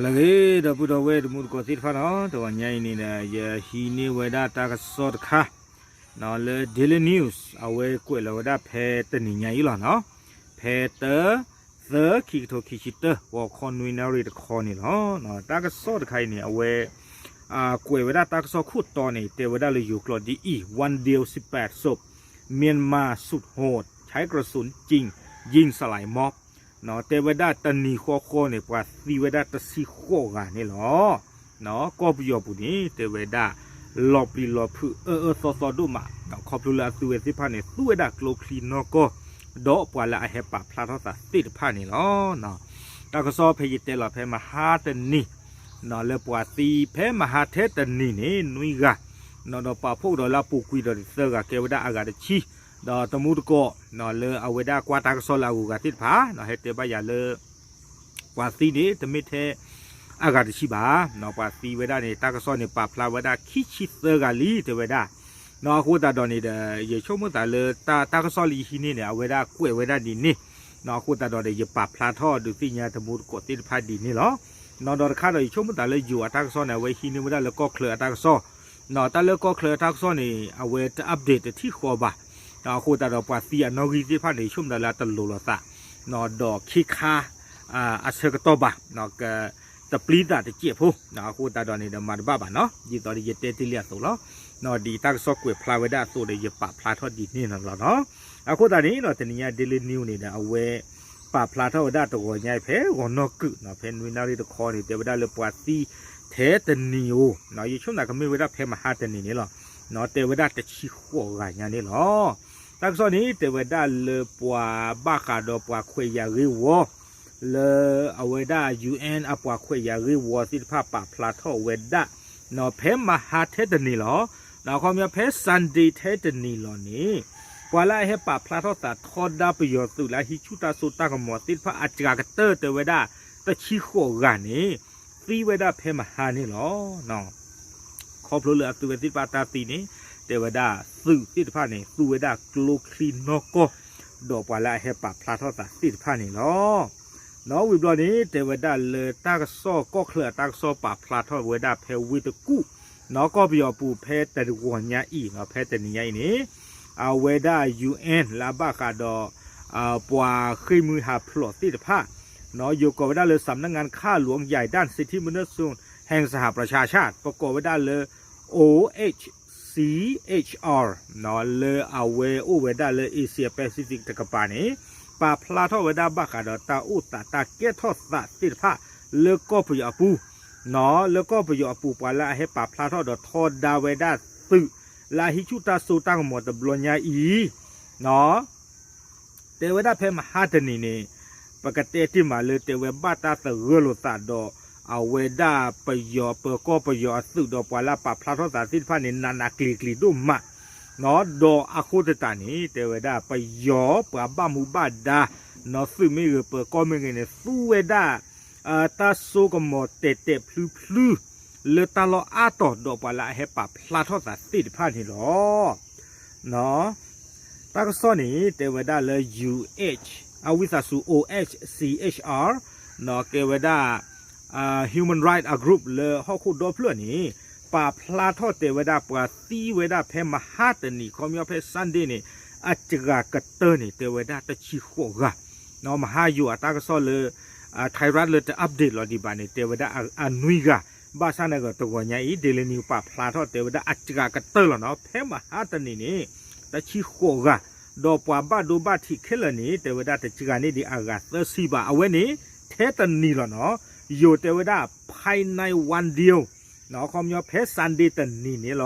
လၢအဂ့ၤ ဒီပုၢ်ဒီဝဲၢ်တံၤသကိးသ့ၣ်တဖၣ်နီၤ, တဂီၤညါအံၤန့ၣ်ဒီး ယဟံးန့ၢ်ဝဲဒၣ်တၢ်ကစီၣ်တခါ လၢ Daily News အဝဲကွဲးလီၤဝဲဒၣ်ဖဲတနံၤညါအံၤလီၤနီၤ, ဖဲတၢ သၢ ခံကထိခံဆံတၢ ဂီၤခီနွံနၣ်ရံၣ်တခီန့ၣ်လီၤ. တၢ်ကစီၣ်တခါအံၤန့ၣ် အဝဲ ကွဲးဝဲဒၣ်တၢ်ကစီၣ်ခိၣ်တီန့ၣ် တဲဝဲဒၣ်လၢယိၤကျိာ်ဒ်အံၤ วันเดียวสิบแปดศพ เมียนมาสุดโหดใช้กระสุนจริงยิงสลายม็อบ တဲဝဲဒၣ်တနံၤဃီဃီန့ၣ် ပှၤသံဝဲဒၣ်တဆံဃိးဂၤန့ၣ်လီၤ. ကီၢ်ပယီၤပူၤန့ၣ် တဲဝဲဒၣ် လီၤပျံၤလီၤဖုးအၢအၢသီသီဒိၣ်မး, ခီဖျိလၢအသုဝဲသ့ၣ်တဖၣ်န့ၣ် သူဝဲဒၣ်ကျိချံနီၢ်ကီၢ် ဒီးပှၤလၢအဟဲပာ်ဖျါထီၣ်သးသ့ၣ်တဖၣ်န့ၣ်လီၤ. တၢ်ကစီၣ်ဖဲယတဲလီၤဖဲမဟါတနံၤ လၢပှၤသံဖဲမဟါထဲတနံၤန့ၣ် နွံဂၤ, ဒီးပာ်ဖှိၣ်ဒီးလၢအပူၤကွံာ်ဒီးသၢဂၤ ကဲဝဲဒၣ်အဂၤတဆံ, ဒီးတံၤသကိး လၢအဝဲဒၣ်ကွၢ်တၢ်ကစီၣ်လၢအဂုၤအဂၤသ့ၣ်တဖၣ် ဟဲတဲဘၣ်ယၤလၢ ပှၤသံန့ၣ် တမ့ၢ်ထဲအဂၤတဆံဘၣ်, ပှၤသံဝဲဒၣ်န့ၣ် တၢ်ကစီၣ်န့ၣ် ပာ်ဖျါဝဲဒၣ်ခံဆံသၢဂၤလံ တဲဝဲဒၣ်. အဃိသတးဒီးန့ၣ်ဒီး ယဆိကမိၣ်သးလၢ တၢ်ကစီၣ်လၢယဟံးန့ၢ်န့ၣ် အဝဲဒၣ်ကွဲးဝဲဒၣ်ဒ်န့ၣ်, အဃိသတးဒီးန့ၣ် ယပာ်ဖျါထီၣ်ဒုးသ့ၣ်ညါတံၤသကိးသ့ၣ်တဖၣ်ဒ်န့ၣ်လီၤ. ဒီးတခါဒီးယဆိကမိၣ်သးလၢယိၤအတၢ်ကစီၣ်န့ၣ် အဝဲဟံးန့ၢ်ဝဲဒၣ်လၢကီၢ်ချၢအတၢ်ကစီၣ်, တၢ်လၢကီၢ်ချၢအတၢ်ကစီၣ်န့ၣ် အဝဲတ update တထံၣ်ဃီဘၣ်, အဃိသတးဒီးပှၤသံအနီၣ်ဂံၢ်သ့ၣ်တဖၣ်န့ၣ် ယဆိကမိၣ်သးလၢအတလိၤလိာ်သး ဒီးခ့ခါ အဆၢကတီၢ်ဘၣ်, တပျံၤသးတစဲးဖိ, အဃိသတးဒီးန့ၣ်ဒီးမၤတဘၣ်ဘၣ်နီၤ, ဒ်သိးဒီးယတဲတ့ၢ်လံအသိးလီၤ. ဒ်တၢ်ကစီၣ်ကွဲးဖျါဝဲဒၣ်အသိးဒီး ယပာ်ဖျါထီၣ်ဒ်န့ၣ်လီၤနီၤ. အဃိသတးန့ၣ်ဒီး တနံၤညါ Daily News န့ၣ်ဒီး အဝဲ ပာ်ဖျါထီၣ်ဝဲဒၣ်တဂီၤညါအံၤ ဖဲဂီၤနီၢ်ကုာ်နီၤ, ဖဲနွံနၣ်ရံၣ်တခီန့ၣ် တဲဝဲဒၣ်လၢပှၤသံထဲတနံၤဧိၤ, ယဆိကမိၣ်သးကမ့ၢ်ဝဲဒၣ်ဖဲမဟါတနံၤန့ၣ်လီၤ, တဲဝဲဒၣ်တဆံဃိးဂၤညါန့ၣ်လီၤ. တၢ်ကစီၣ်န့ၣ် တဲဝဲဒၣ်လၢပှၤဘၣ်ဃးဒီးပှၤခွဲးယာ်ဂ့ၢ်ဝီ လၢအဝဲဒၣ် UN အပှၤခွဲးယာ်ဂ့ၢ်ဝီသ့ၣ်တဖၣ်ပာ်ဖျါထီၣ်ဝဲဒၣ် ဖဲမဟါထဲတနံၤလီၤ, ဒီးအခီပညီဖဲ Sunday ထဲတနံၤလီၤန့ၣ် ပှၤလၢအဟဲပာ်ဖျါထီၣ်သးထီဒါပယီၤသုးလၢအဟံးဆူၣ်တၢ်စိတၢ်ကမီၤသ့ၣ်တဖၣ်အစှၤကတၢၢ် တဲဝဲဒၣ်တဆံဃိးဂၤန့ၣ် သံဝဲဒၣ်ဖဲမဟါန့ၣ်လီၤ. ခီဖျိလၢအသုဝဲသ့ၣ်တဖၣ်တၢ်သံန့ၣ် တဲဝဲဒၣ်သုးသ့ၣ်တဖၣ်န့ၣ် သူဝဲဒၣ်ကျိချံနီၢ်ကီၢ် ဒီးပှၤလၢအဟဲပာ်ဖျါထီၣ်သးသ့ၣ်တဖၣ်န့ၣ်လီၤ. ဒီးဝံၤဘျီန့ၣ် တဲဝဲဒၣ်လၢတၢ်ကစီၣ်ကီၢ်ချၢအတၢ်ကစီၣ်ပာ်ဖျါထီၣ်ဝဲဒၣ်ဖဲဝ့ၢ်တကူၣ် နီၢ်ကီၢ်ပယီၤပူၤဖဲတဂီၤညါအံၤ ဖဲတနံၤညါအံၤန့ၣ် အဝဲဒၣ် UN လၢအဘၣ်ဃးဒီးပှၤဃ့ၢ်မှံဟးဖျိးသ့ၣ်တဖၣ် ယိၤကိးဝဲဒၣ်လၢ สำนักงานข้าหลวงใหญ่ด้านสิทธิมนุษยชนแห่งสหประชาชาติ ပကိးဝဲဒၣ်လၢ OHCHR လၢအဝဲအိၣ်ဝဲဒၣ်လၢ Asia Pacific တကပၤန့ၣ် ပာ်ဖျါထီၣ်ဝဲဒၣ်ဘၣ်ဃးဒီးတၢ်အိၣ်သးတၢ်ကဲထီၣ်သးသ့ၣ်တဖၣ် လၢကီၢ်ပယီၤအပူၤ လၢကီၢ်ပယီၤအပူၤ ပှၤလၢအဟဲပာ်ဖျါထီၣ်ဒီးထီဒါဝဲဒၣ်သုး လၢအဟံးဆူၣ်တၢ်စိတၢ်ကမီၤတဘျီညါအံၤ တဲဝဲဒၣ်ဖဲမဟါတနံၤန့ၣ် ပကတဲတ့ၢ်မးလၢတဲဝဲဘၣ်တၢ်သဂၢၢ်လိာ်သးဒီး အဝဲဒၣ်ပယီၤပၢၤကီၢ်ပယီၤအသုးဒီးပှၤလၢအပာ်ဖျါထီၣ်သးသ့ၣ်တဖၣ်န့ၣ် နးနးကျံၤကျံၤဒိၣ်မး ဒီးအဃိသတးန့ၣ် တဲဝဲဒၣ်ပယီၤပှၤဘၣ်မူဘၣ်ဒါ နီၢ်သုးမ့ၢ်ဂ့ၤပၢၤကီၢ်မ့ၢ်ဂ့ၤန့ၣ် သူဝဲဒၣ် တၢ်စိကမီၤတဲာ်တဲာ်ဖျုဖျု လၢတၢ်လီၢ်အါတီၤဒီးပှၤလၢအဟဲပာ်ဖျါထီၣ်သးသ့ၣ်တဖၣ်န့ၣ်လီၤ. တၢ်ကစီၣ်န့ၣ် တဲဝဲဒၣ်လၢ UH အဝံသးစူၤ OHCHR ကဲဝဲဒၣ် Human Rights အ group လၢဟီၣ်ခိၣ်ဒီဖျၢၣ်န့ၣ် ပာ်ဖျါထီၣ်တဲဝဲဒၣ်ပှၤသံဝဲဒၣ်ဖဲမဟါတနံၤ ခီပညီဖဲ Sunday န့ၣ် အစှၤကတၢၢ်န့ၣ် တဲဝဲဒၣ်တဆံဃိးဂၤ မဟါယိၤအတၢ်ကစီၣ်လၢ Thai Rat လၢတ update လီၤဒံးဘၣ်န့ၣ် တဲဝဲဒၣ်အနွံဂၤ, ဘၣ်ဆၣ်န့ၣ်တဂီၤညါအံၤ Daily News ပာ်ဖျါထီၣ်တဲဝဲဒၣ်အစှၤကတၢၢ်လီၤနီၤ ဖဲမဟါတနံၤန့ၣ် တဆံဃိးဂၤ, ဒီးပှၤဘၣ်ဒိဘၣ်ထံးခဲလၢာ်န့ၣ် တဲဝဲဒၣ်တစှၤန့ၢ်ဒံးအဂၤသၢဆံဘၣ်, အဝဲန့ၣ် ထဲတနံၤလီၤနီၤ, ယိၤတဲဝဲဒၣ် ภายในวันเดียว ခီပညီဖဲ Sunday တနံၤန့ၣ်လီၤ.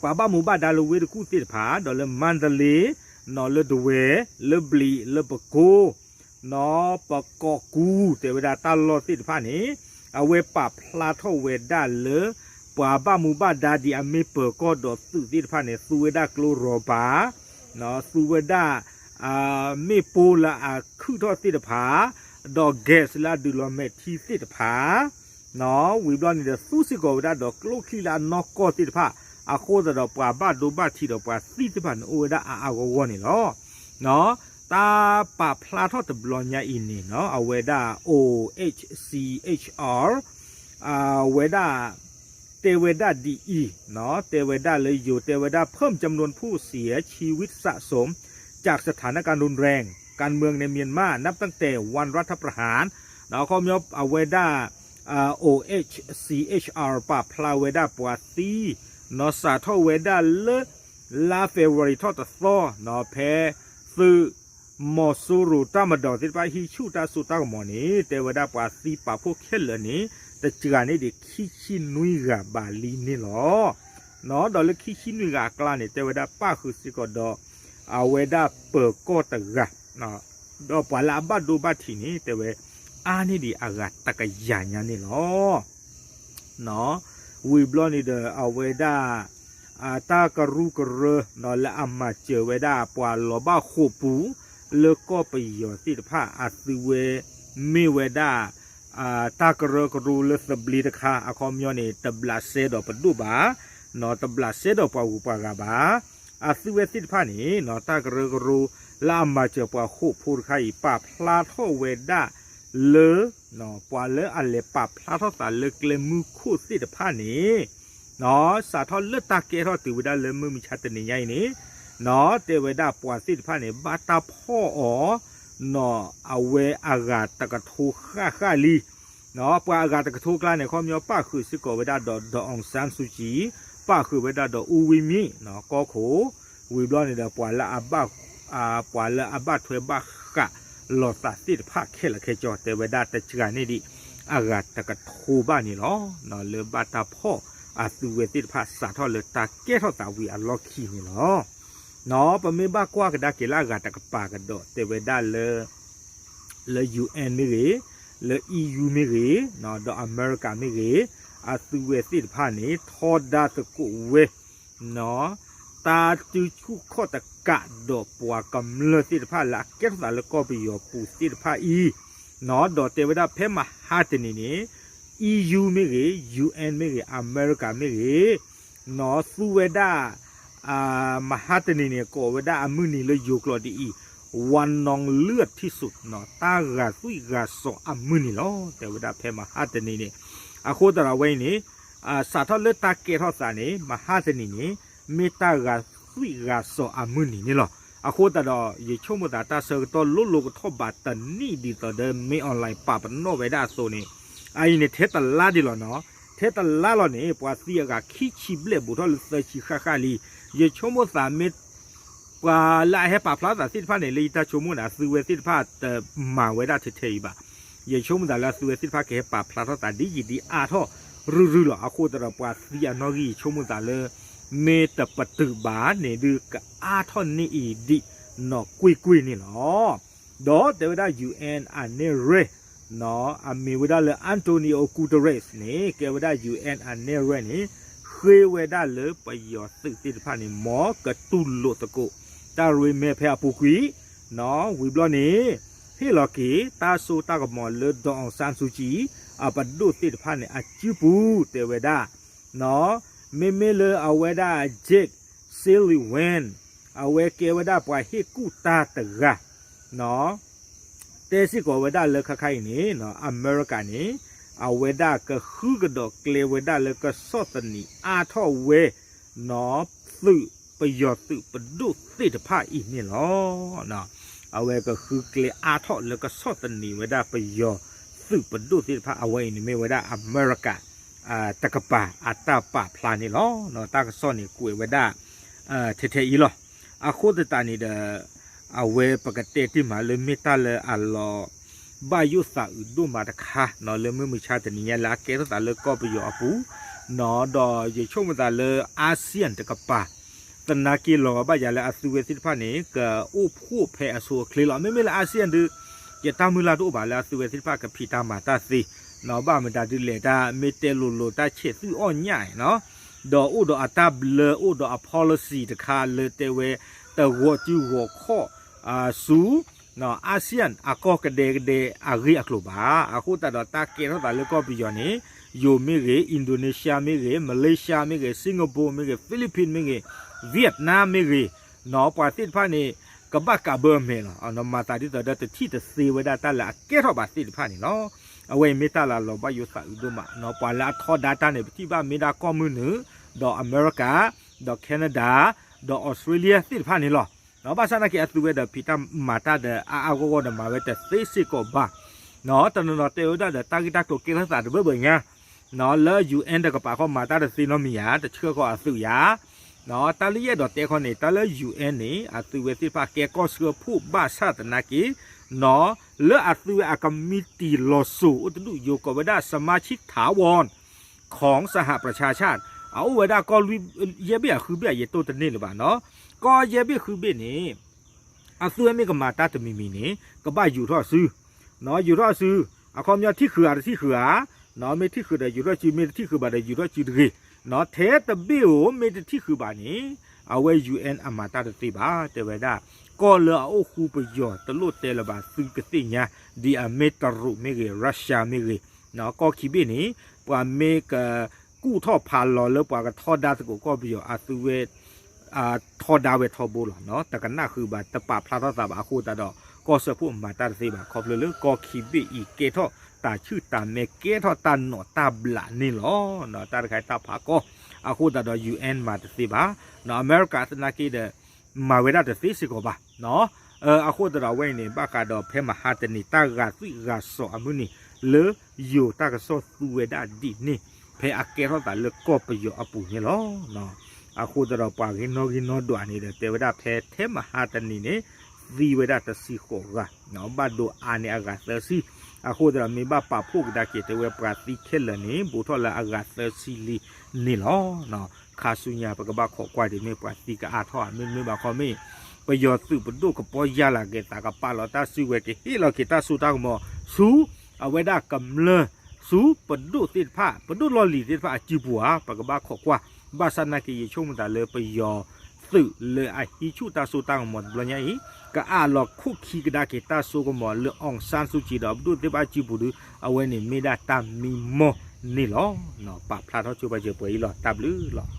ပှၤဘၣ်မူဘၣ်ဒါလၢဝ့ၢ်တကူၣ်သ့ၣ်တဖၣ် ဒီးလၢမါတလ့, နီၢ်လၢဒဝဲၢ်, လၢဘျံး, လၢပကိ, နီၢ်ပကီၢ်ကူ, တဲဝဲဒၣ်တၢ်လီၢ်သ့ၣ်တဖၣ်န့ၣ် အဝဲပာ်ဖျါထီၣ်ဝဲဒၣ်လၢ ပှၤဘၣ်မူဘၣ်ဒါဒ်အမ့ၢ်ပၢၤကီၢ်ဒီးသုးသ့ၣ်တဖၣ်န့ၣ် သူဝဲဒၣ်ကျိရိၤပၤ, သူဝဲဒၣ် မ့ၣ်ပိၢ်လၢအခုၣ်ထီၣ်သ့ၣ်တဖၣ်, ဒီး gas လၢအဒုးလီၤမဲာ်ထံသ့ၣ်တဖၣ် ဝံၤဘျီန့ၣ်ဒီး သူစ့ၢ်ကီးဝဲဒၣ်ဒီးကျိချံလၢအနီၢ်ကီၢ်သ့ၣ်တဖၣ်, အဃိသတးဒီးပှၤဘၣ်ဒိဘၣ်ထံးဒီးပှၤသံသ့ၣ်တဖၣ်န့ၣ် အိၣ်ဝဲဒၣ်အါအါဂီၢ်ဂီၢ်န့ၣ်လီၤ. တၢ်ပာ်ဖျါထီၣ်တဘျီညါအံၤန့ၣ်နီၤ အဝဲဒၣ် O H C H R အဝဲဒၣ် တဲဝဲဒၣ်ဒ်အံၤ, တဲဝဲဒၣ်လၢယိၤ တဲဝဲဒၣ် เพิ่มจำนวนผู้เสียชีวิตสะสมจากสถานการณ์รุนแรงการเมืองในเมียนมานับตั้งแต่วันรัฐประหาร အခီပညီ အဝဲဒၣ် O H C H R ပာ်ဖျါဝဲဒၣ်ပှၤသံ နီၤ စးထီၣ်ဝဲဒၣ်လၢ လါ February ထီၣ်တသီ နီၤ ဖဲသုးမီၤစိရိၤတၢ်မၤဒီးသ့ၣ်တဖၣ် ဟံးဆူၣ်တၢ်စိတၢ်ကမီၤန့ၣ် တဲဝဲဒၣ်ပှၤသံပာ်ဖှိၣ်ခဲလၢာ်န့ၣ် တစှၤန့ၢ်ဒံးခံဆံနွံဂၤဘၣ်လံန့ၣ်လီၤ. ဒီးလၢခံဆံနွံဂၤအကျါန့ၣ် တဲဝဲဒၣ်ပၣ်ဃုာ်စ့ၢ်ကီးဒီး အဝဲဒၣ်ပၢၤကီၢ်တဂၤ ဒီးပှၤလၢအဘၣ်ဒိဘၣ်ထံးန့ၣ် တဲဝဲ အါန့ၢ်ဒံးအဂၤတကယၤညါန့ၣ်လီၤ. ဝံၤဘျီန့ၣ်ဒီး အဝဲဒၣ် တၢ်ကရူၢ်ကရၢ လၢအမၤစၢၤဝဲဒၣ်ပှၤလီၤဘၣ်ဃိာ်ပူၤ လၢကီၢ်ပယီၤသ့ၣ်တဖၣ် အသုဝဲမ့ၢ်ဝဲဒၣ် တၢ်ကရၢကရိလၢသဘျ့တခါ အခီပညီန့ၣ် တဘျးစဲဒီးပဒိၣ်ဘၣ်, တဘျးစဲဒီးပှၤဂုၤပှၤဂၤဘၣ်. အသုဝဲသ့ၣ်တဖၣ်န့ၣ် တၢ်ကရၢကရိလၢအမၤစၢၤပှၤဃိာ်ဖိတခါအံၤ ပာ်ဖျါထီၣ်ဝဲဒၣ်လၢ ပှၤလၢအလဲၤပာ်ဖျါထီၣ်သးလၢကျဲမုၢ်ခိၣ်သ့ၣ်တဖၣ်န့ၣ် စးထီၣ်လၢတၢ်ကဲထီၣ်တုၤဝဲဒၣ်လၢမုၢ်မဆါတနံၤညါအံၤန့ၣ် တဲဝဲဒၣ်ပှၤသ့ၣ်တဖၣ်န့ၣ် ဘၣ်တၢ်ဖီၣ်အီၤ နီၤ အဝဲအဂၤတကထိဃၣ်ဃၣ်လံ. ပှၤအဂၤတကထိကျါန့ၣ် ခီပညီပၣ်ဃုာ်စ့ၢ်ကီးဝဲဒၣ်ဒီး ဒေါ်အောင်ဆန်းစုကြည်, ပၣ်ဃုာ်ဝဲဒၣ်ဒီး ဦးဝင်းမြင့် ကီၢ်ခိၣ်, ဝံၤဘျီန့ၣ်ဒီး ပှၤလၢအဘၣ်ထွဲဘၣ်ဃးလိာ်သးသ့ၣ်တဖၣ်ခဲလၢာ်ခဲဆ့ တဲဝဲဒၣ်တစှၤန့ၢ်ဒံး အဂၤတကထိဘၣ်န့ၣ်လီၤ. လၢဘၣ်တၢ်ဖီၣ်အသုဝဲသ့ၣ်တဖၣ်စးထီၣ်လၢတၢ်ကဲထီၣ်သးဝံၤအလီၢ်ခံန့ၣ်လီၤ. ပမ့ၢ်ဘၣ်ကွၢ်ကဒါက့ၤလၢအဂၤတကပၤကဒီး တဲဝဲဒၣ်လၢ လၢ U N မ့ၢ်ဂ့ၤ, လၢ E U မ့ၢ်ဂ့ၤ, ဒီးအမဲရကၤမ့ၢ်ဂ့ၤ, အသုဝဲသ့ၣ်တဖၣ်န့ၣ် ထီဒါသကိးဝဲ တၢ်တုၤဆူၣ်ခီၣ်တကးဒီးပှၤကမျၢၢ်သ့ၣ်တဖၣ်လၢအကဲထီၣ်သးလၢကီၢ်ပယီၤပူၤသ့ၣ်တဖၣ်အံၤ, ဒီးတဲဝဲဒၣ်ဖဲမဟါတနံၤန့ၣ် E U မ့ၢ်ဂ့ၤ, U N မ့ၢ်ဂ့ၤ, အမဲရကၤမ့ၢ်ဂ့ၤ, သူဝဲဒၣ် မဟါတနံၤန့ၣ် ကိးဝဲဒၣ်အမုၢ်နံၤလၢယိၤကျိာ်ဒ်အံၤ วันนองเลือดที่สุด တၢ်ဂာ်သွံၣ်ဂာ်စီၤအမုၢ်နံၤလီၤ. တဲဝဲဒၣ်ဖဲမဟါတနံၤန့ၣ် အဃိသတးဒီးအဝဲအံၤန့ၣ် စးထီၣ်လၢတၢ်ကဲထီၣ်သးန့ၣ် မဟါတနံၤန့ၣ် မ့ၢ်တၢ်ဂာ်သွံၣ်ဂာ်စီၤအမုၢ်နံၤန့ၣ်လီၤ. အဃိသတးဒီး ယဆိကမိၣ်သးတၢ်ဆၢကတီၢ်လိၤလိၤကထီၣ်ဘးတနံၣ်ဒ်သိးဒီး မင်းအောင်လှိုင် ပာ်ပနီၣ်ဝဲဒၣ်အသိးန့ၣ် အအံၤန့ၣ်ထဲတလါဒံးလီၤနီၤ, ထဲတလါလီၤန့ၣ် ပှၤသံအဂၤခံဆံဘျဲၣ်ဘူးထီၣ်လၢသၢဆံဃၣ်ဃၣ်လံ. ယဆိကမိၣ်သးမ့ၢ် ပှၤလၢအဟဲပာ်ဖျါသးသ့ၣ်တဖၣ်န့ၣ် လၢယတၢ်ဆိကမိၣ်န့ၣ် အသုဝဲသ့ၣ်တဖၣ်တမၤဝဲဒၣ်ထဲထဲအံၤဘၣ်. ယဆိကမိၣ်သးလၢအသုဝဲသ့ၣ်တဖၣ်ကဟဲပာ်ဖျါထီၣ်သးဒ်ယံာ်ဒ်အါထီၣ်ရုၢ်ရုၢ်လီၤ. အဃိသတးဒီးပှၤသံအနီၣ်ဂံၢ် ယဆိကမိၣ်သးလၢ မ့ၢ်တပတုာ်ဘၣ်န့ၣ်ဒုး ကအါထီၣ်န့ၢ်အံၤဒံးနီၢ်ကွ့ၢ်ကွ့ၢ်န့ၣ်လီၤ. ဒီးတဲဝဲဒၣ် U N အနဲၣ်ရွဲၣ် အမံၤဝဲဒၣ်လၢ Antonio Guterres န့ၣ် ကဲဝဲဒၣ် U N အနဲၣ်ရွဲၣ်န့ၣ် ဃ့ဝဲဒၣ်လၢပယီၤသုးသ့ၣ်တဖၣ်န့ၣ် မ်ကတူၢ်လိာ်သကိး တၢ်ရ့မဲဖဲအပူၤကွံာ်, ဝံၤဘျီန့ၣ် ဟ့ၣ်လီၤက့ၤ တၢ်စိတၢ်ကမီၤလၢ ဒေါ်အောင်ဆန်းစုကြည် အပဒိၣ်သ့ၣ်တဖၣ်န့ၣ် အစုပူၤ တဲဝဲဒၣ် မ့မ့ၢ်လၢအဝဲဒၣ် Jake Sullivan အဝဲကဲဝဲဒၣ်ပှၤဟ့ၣ်ကူၣ်တၢ်တဂၤ တဲစ့ၢ်ကီးဝဲဒၣ်လၢခါခါအံၤန့ၣ် အမဲရကၤန့ၣ် အဝဲဒၣ်ကဃုကဒီးကျဲဝဲဒၣ်လၢကဆီၣ်သနံးအါထီၣ်ဝဲ သုးပယီၤသုးပဒိၣ်သ့ၣ်တဖၣ်အံၤန့ၣ်လီၤ. အဝဲကဃုကျဲအါထီၣ်လၢကဆီၣ်သနံးဝဲဒၣ်ပယီၤသုးပဒိၣ်သ့ၣ်တဖၣ် အဝဲအံၤန့ၣ်မ့ၢ်ဝဲဒၣ်အမဲရကၤ တကပၤအတၢ်ပာ်ဖျါန့ၣ်လီၤ. တၢ်ကစီၣ်န့ၣ်ကွဲးဝဲဒၣ် ထဲထဲအံၤလီၤ. အဃိသတးန့ၣ်ဒီး အဝဲပကတဲတ့ၢ်မးလၢမ့ၢ်တၢ်လၢအလီၤ ဘၣ်ယိၣ်သးအုးဒိၣ်မးတခါနီၤ လၢမုၢ်မဆါတနံၤညါလၢအကဲထီၣ်သးလၢကီၢ်ပယီၤအပူၤနီၤ ဒီးယဆိကမိၣ်သးလၢ ASEAN တကပၤ သနာ်က့လီၤဂာ်ဘၣ်ယၤလၢအသုဝဲသ့ၣ်တဖၣ်န့ၣ် ကအိၣ်ဖှိၣ်ဖဲအဆိအချ့လီၤ. မ့မ့ၢ်လၢ ASEAN ဒုး ယတၢ်မုၢ်လၢ်တအိၣ်ဘၣ်လၢအသုဝဲသ့ၣ်တဖၣ်ကဖံးတၢ်မၤတၢ်သ့နီၤ ဘၣ်မတၤဒုးလဲၣ်တၢ်မ့ၢ်တဲလိၤလိၤတၢ်ဆဲးသွံၣ်အီၣ်ညၣ်နီၤ ဒီးအိၣ်ဒီးအတၢ်ဘျၢ အိၣ်ဒီးအ policy တခါလၢတဲဝဲ တဂီၤစုဂီၤခီၣ် ဆူ ASEAN အကီၢ်ကဒဲကဒဲအဂ့ၢ်အကျိၤဘၣ်. အဃိသတးဒီးတၢ်ကဲထီၣ်သးလၢကီၢ်ပယီၤန့ၣ် ယိၤမ့ၢ်ဂ့ၤ, Indonesia မ့ၢ်ဂ့ၤ, Malaysia မ့ၢ်ဂ့ၤ, Singapore မ့ၢ်ဂ့ၤ, Philippines မ့ၢ်ဂ့ၤ, Vietnam မ့ၢ်ဂ့ၤနီၤ ပှၤသ့ၣ်တဖၣ်န့ၣ် ကဘၣ်ကးဘၢအမဲာ်လီၤ. မၤသးဒ်သိးဒီးတထံၣ်တသ့ဝဲဒၣ်တၢ်လၢအကဲထီၣ်ဘၣ်သ့ၣ်တဖၣ်န့ၣ်လီၤ. အဝဲအံၤမ့ၢ်တၢ်လၢအလီၤဘၣ်ယိၣ်သးအုးဒိၣ်မး, ပှၤလၢအထီဒါတၢ်န့ၣ် ပထံၣ်ဘၣ်မ့ၢ်ဒၣ်ကီၢ်မုၢ်နုာ်, ဒီးအမဲရကၤ, ဒီး Canada, ဒီး Australia သ့ၣ်တဖၣ်န့ၣ်လီၤ. ဘၣ်ဆၣ်သနာ်က့ အသုဝဲဒီးဖံးတၢ်မၤတၢ်ဒီးအါအါဂီၢ်ဂီၢ်ဒီးမၤဝဲတသ့စ့ၢ်ကီးဘၣ်. တနီၤနီၤတဲဝဲဒၣ်ဒီးတၢ်ဂ့ၢ်တၢ်ကျိၤကဲထီၣ်သးတဘၢဘၢညါ လၢ UN တကပၤဃီမၤတၢ်တသ့နီတမံၤဧါ, တဆှၢဃီအသုးဧါ. တၢ်လၢယအဲၣ်ဒိးတဲခီန့ၣ် တၢ်လၢ UN န့ၣ် အသုဝဲသ့ၣ်တဖၣ်ကဲကီၢ်ဆှၢဖှိၣ်ဘၣ်ဆၣ်သနာ်က့ လၢအသုဝဲအကမံးတံာ်လီၤစိၤအိၣ်တဒူၣ်ယိၤကိးဝဲဒၣ် สมาชิกถาวร ของสหประชาชาติ အအိၣ်ဝဲဒၣ်ကီၢ်လွံၢ်ယဲၢ်ဘ့ၣ်အဃုဘ့ၣ်အယဲၢ်တိၢ်တန့ၢ်လၢၤဘၣ်နီၤ. ကီၢ်ယဲၢ်ဘ့ၣ်ဃုဘ့ၣ်န့ၣ် အသုဝဲမ့ၢ်ကမၤတၢ်တမံၤမံၤန့ၣ် ကဘၣ်ယူာ်ထီၣ်အစု, ယူာ်ထီၣ်အစု, အခီပညီထံၣ်ဃုာ်ဧါတထံၣ်ဃုာ်ဧါ, မ့ၢ်ထံၣ်ဃုာ်ဒီးယူာ်ထီၣ်စု, မ့ၢ်တထံၣ်ဃုာ်ဘၣ်ဒီးယူာ်ထီၣ်စုတဂ့ၤ, ထဲတဘ့ၣ်ဧိၤ မ့ၢ်တထံၣ်ဃုာ်ဘၣ်န့ၣ် အဝဲ UN အမၤတၢ်တသ့ဘၣ် တဲဝဲဒၣ်, ကီၢ်လၢအအိၣ်ဃူပယီၤတလိၣ်တဲလၢၤဘၣ် သုကသ့ၣ်ညါ, ဒ်အမ့ၢ်တရူးမ့ၢ်ဂ့ၤ Russia မ့ၢ်ဂ့ၤ, ကီၢ်ခံဘ့ၣ်န့ၣ် ပှၤမ့ၢ်ကကူၣ်ထီၣ်ဖးလီၤလၢပှၤကထီဒါသကိးကီၢ်ပယီၤ အသုဝဲ ထီဒါဝဲထီဘိလီၤ, တကနၣ်ဃုာ်ဘၣ် တပာ်ဖျါထီၣ်သးဘၣ်အဃိသတးဒီး ကီၢ်စၢဖှိၣ်မၤတၢ်တသ့ဘၣ် ခီဖျိလၢကီၢ်ခံဘ့ၣ်အံၤကဲထီၣ်တၢ်ဆူၣ်တၢ်မဲာ် ကဲထီၣ်တၢ်နီၣ်တၢ်ဘျးန့ၣ်လီၤ. တၢ်တခါအံၤတၢ်ဖးကီ အဃိသတးဒီး UN မၤတသ့ဘၣ်, အမဲရကၤသနာ်က့ဒီး မၤဝဲဒၣ်တသ့စ့ၢ်ကီးဘၣ် အဃိသတးဒီးအဝဲအံၤန့ၣ် ဘၣ်ဃးဒီးဖဲမဟါတနံၤ တၢ်ဂာ်သွံၣ်ဂာ်စီၤအမုၢ်နံၤ လၢယိၤတၢ်ကစီၣ်သူဝဲဒၣ်ဒ်န့ၣ် ဖဲအကဲထီၣ်သးလၢကီၢ်ပယီၤအပူၤန့ၣ်လီၤ. အဃိသတးဒီးပှၤဂ့ၤနီၣ်ဂံၢ်နီၣ်ဒွးန့ၣ်ဒီး တဲဝဲဒၣ်ဖဲထဲမဟါတနံၤန့ၣ် သံဝဲဒၣ်တဆံဃိးဂၤ, ဘၣ်ဒိအါန့ၢ်အဂၤသၢဆံ, အဃိသတးဒီးမ့ၢ်ဘၣ်ပာ်ဖှိၣ်ကဒါက့ၤ တဲဝဲပှၤသံခဲလၢာ်န့ၣ် ဘူးထီၣ်လၢအဂၤသၢဆံလံန့ၣ်လီၤ. ခါဆူညါပကဘၣ်ခိးကွၢ်ဒ်မ့ၢ်ပှၤသံကအါထီၣ်ဧါ မ့တမ့ၢ်ဘၣ်ခီမ့ၢ် ပယီၤသုးပဒိၣ်ကပီၤယၢ်လီၤက့ၤသး ကပာ်လီၤတၢ်စုကဝဲၤ ကဟ့ၣ်လီၤက့ၤတၢ်စိတၢ်ကမီၤဆူ အဝဲဒၣ်ကမျၢၢ် ဆူပဒိၣ်သ့ၣ်တဖၣ် ပဒိၣ်လီၢ်လံၤသ့ၣ်တဖၣ်အစုပူၤဧါ ပကဘၣ်ခိးကွၢ်. ဘၣ်ဆၣ်သနာ်က့ ယဆိကမိၣ်သးလၢပယီၤသုးလၢအဟံးဆူၣ်တၢ်စိတၢ်ကမီၤတဘျီညါအံၤ ကအးလီၤခိၣ်ခံကဒါက့ၤတၢ်စိကမီၤလၢ အောင်ဆန်းစုကြည် ဒီးပဒိၣ်သ့ၣ်တဖၣ်အစုပူၤဒီး အဝဲန့ၣ်မ့ၢ်ဒၣ်တၢ်မံမီၢ်န့ၣ်လီၤ. ပာ်ဖျါထီၣ်ဆိပာ်စၢၤပှဲၤအံၤလီၤ. တၢ်ဘျုးလီၤ.